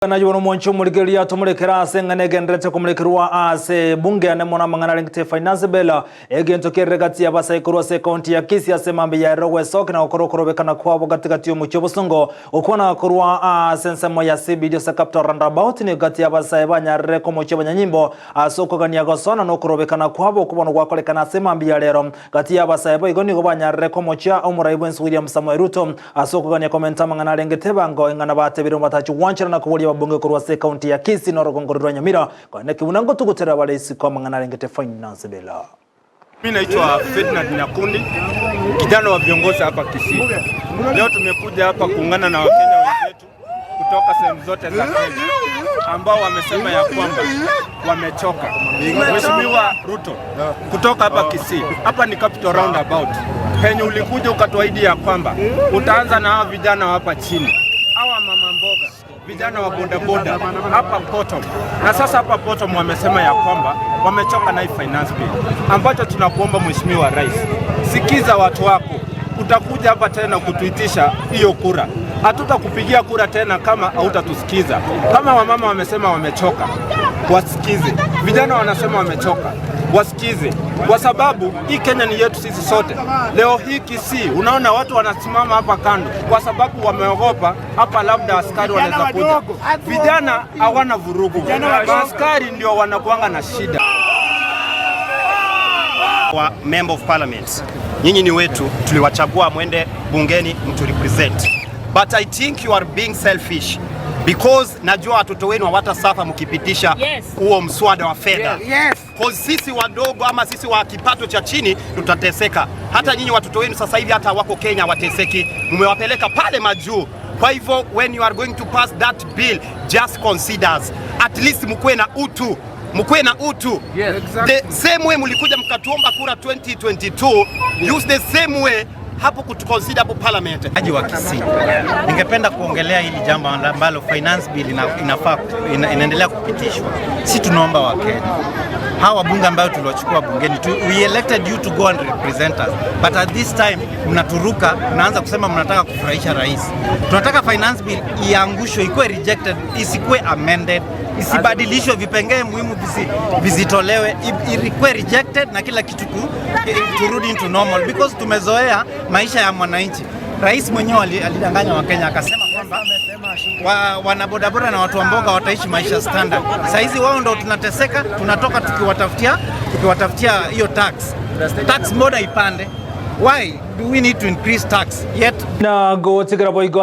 Nayo omwancho omorigereria tomorekera ase eng'ana egenderete komorekerwa ase bunge ane mono amang'ana arengete finance bill egento kerire gati y'abasae korwa ase ekaunti ya Kisii ase mambia yaerire ogwesokia na gokora okorobekana kwabo gati gati y'omochie obosongo gokwana korwa ase ensemo ya CBD ase Capital Roundabout nigo gati y'abasae banyarire komochia abanyanyimbo ase okogania gosona na okorobekana kwabo okwo bono gwakorekana ase mambia ya rero. Gati y'abasae boigo nigo banyarire komochia omorai bw'ense William Samoei Ruto ase okogania komenta amang'ana arenge tebango ing'ana batebire batachi gwanchera na koboria ababunge korwa ase ekaunti ya Kisii na orogongo rwa Nyamira koene ki buna ngotuguterera bare isiko amang'ana arengete Finance Bill. Mimi naitwa Ferdinand Nyakundi, kijana wa viongozi hapa Kisii. Leo tumekuja hapa kuungana na Wakenya wenzetu kutoka sehemu zote za Kenya ambao wamesema ya kwamba wamechoka. Mheshimiwa Ruto, kutoka hapa Kisii, hapa ni Capital Roundabout penye ulikuja ukatuahidi ya kwamba utaanza na hawa vijana wa hapa chini, hawa mama mboga, vijana wa bodaboda hapa Potom. Na sasa hapa Potom wamesema ya kwamba wamechoka na hii finance bill, ambacho tunakuomba Mheshimiwa Rais, sikiza watu wako. Utakuja hapa tena kutuitisha hiyo kura, hatutakupigia kura tena kama hautatusikiza. Kama wamama wamesema wamechoka, wasikize. Vijana wanasema wamechoka, wasikize, kwa sababu hii Kenya ni yetu sisi sote. Leo hii Kisii, unaona watu wanasimama hapa kando kwa sababu wameogopa hapa, labda askari wanaweza kuja. Vijana hawana vurugu, askari ndio wanakuanga na shida. Wa member of parliament, nyinyi ni wetu, tuliwachagua mwende bungeni mtu represent, but I think you are being selfish because najua watoto wenu hawatasuffer mkipitisha huo mswada wa fedha. Cause sisi wadogo ama sisi wa kipato cha chini tutateseka. Hata nyinyi watoto wenu sasa hivi hata wako Kenya wateseki, mmewapeleka pale majuu. Kwa hivyo when you are going to pass that bill, just consider us. At least mkuwe na utu, mkuwe na utu. The same way mlikuja mkatuomba kura 2022, use the same way hapo kutuconsider hapo parliament. Haji wa Kisii, ningependa kuongelea hili jambo ambalo finance bill inafaa inaendelea kupitishwa. Si tunaomba Wakenya hawa wabunge ambayo tuliwachukua bungeni we elected you to go and represent us, but at this time mnaturuka, mnaanza kusema mnataka kufurahisha rais. Tunataka finance bill iangushwe, ikuwe rejected, isikuwe amended, isibadilishwe, vipengee muhimu visitolewe, ikuwe rejected na kila kitu turudi into normal because tumezoea maisha ya mwananchi. Rais mwenyewe alidanganya Wakenya akasema kwamba wanabodaboda na watu wa mboga wataishi maisha standard. Saizi wao ndo tunateseka, tunatoka tukiwatafutia hiyo tax. Tax mbona ipande? Why do we need to increase tax yet Na gotigara boigo.